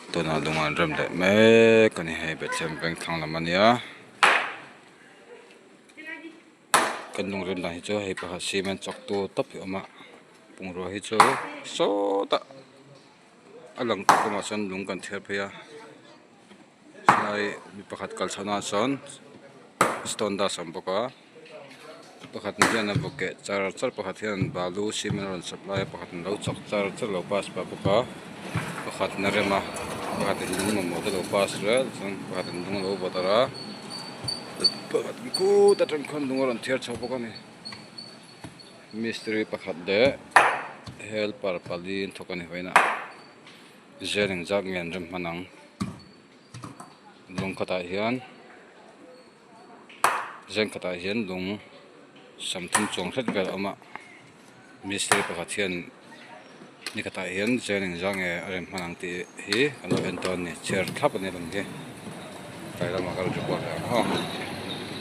Tunah lung an rem leh mek a ni hei Bethlehem veng thlang lam a nia kan lung rem dan hi chu hei pakhat cement chawk tu tawp hi a awm a bungrua hi chu sawtah a lang tawp lamah sawn lung kan thiar phei a helai mi pakhat kal chhoh naah sawn stone dust a awm bawk a pakhat hian a vaw keh char char pakhat hian balu cement a rawn supply a pakhat in alo chawk char char alo pass pah bawk a pakhat in a rem a pakhat in lung mamawh te alo pass zel chuan pakhat in lung alo vaw darh a pakhat in khut atang khuan lung a rawn thiar chho bawk a ni mistiri pakhat leh helper pali an thawk a ni vawiin ah. Zel engzat nge an rem hman ang lung khatah hian zen khatah hian lung samthum chuang hret vel a awm a mistiri pakhat hian ni khatah hian zen engzat nge a rem hman ang tih hi kan lo en dawn a ni chair thlap a ni lung hi tlai lamah ka rawn report leh ang aw.